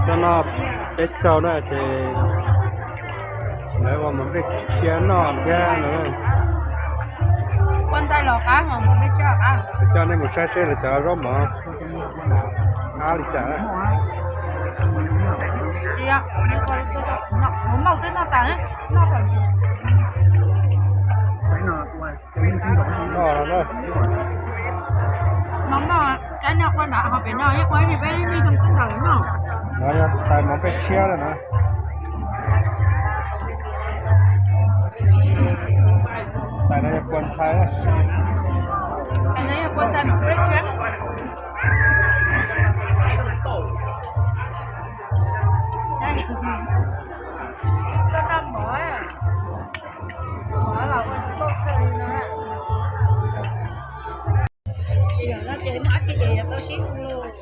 Coj noj peb caug na ces lawv ua mov nplej tshiab noj thiab na. Kua ntxhais los qab, mov nplej tshiab los qab. Coj nej mus saib seb lawv cov zaub mov qab li cas. Mus mauj twb noj tas, noj tas. Mov mauj, cov no ua nram ho pem no, ib qho ib peb ib tug tub ntawm no. No yog tais mov nplej tshiab na. Tais no yog kua ntxhais. Tais no yog kua ntxhais mov nplej tshiab. Koj noj mov, mov los ua koj kawg li no. Yog no ces muaj dab tsi ces yuav tau sib hu lauj.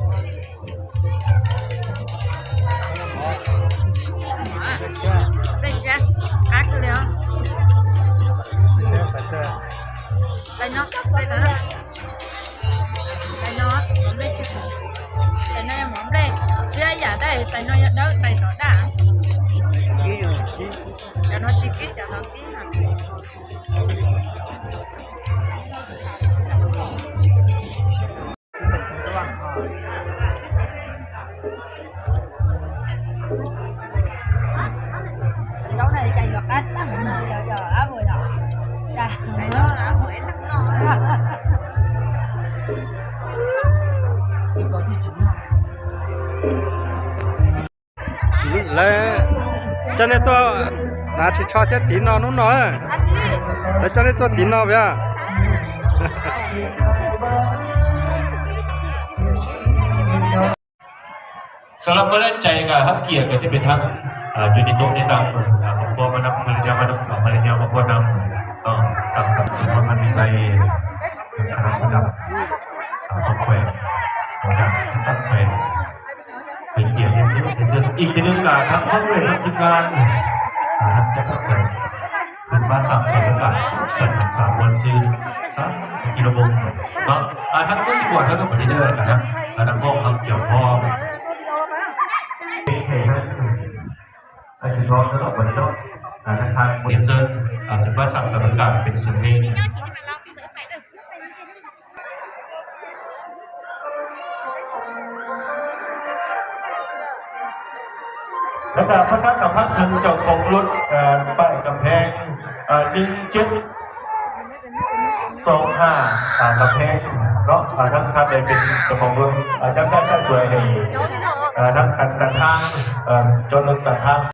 Nplej tshiab, qab kawg li os. Tais no, tais no, tais no, tais no yog mov nplej tshiab yam dab, tais no yog dawb, tais no daj. Cov no tsis kib, cov no kib na. Zaub na cas yuav qab tag no, yog ab ua yog cas. Lawv coj nej tuaj hnav tsis tsho thiab tiv no hnub no. Lawv coj nej tuaj tiv no puas yog? สำหรับเมื่อแรกใจกับฮับเกียรติกับที่เป็นทั้งอ่าอยู่ในโต๊ะในตังอ่าครอบครัวมานับภรรยามานับอ่าภรรยาครอบครัวนำก็ตามสังสรรค์ความมันมีใจนะครับสำหรับอ่าครอบครัวนะครับตั้งใจเป็นเกียรติที่สุดที่สุดอีกทีหนึงกับทั้งครอบครัวทั้งทีมงานนะครับจะตั้งใจ เป็นภาษาสำคัญสำคัญสามวันซื้อสามกิโลโมงเนาะอ่าทั้งที่บวชแล้วก็ปฏิเดชนะครับอ่าทั้งพ่อทั้งเกี่ยวพ่อเป็นเหตุให้ไอ้สุนทรก็ต้องปฏิเดชอ่าทั้งทางเรียนเชิญอ่าเป็นภาษาสำคัญเป็นเสียงเพลง Và phát sát sòng phát thân trong phòng luật à, bảy Cẩm Pheng à, Đinh Chiết Sông Hà à, Cẩm Pheng đó à, các tham gia bên trong phòng luật à, các các các tuổi thì à, các các các thang à, cho nên các thang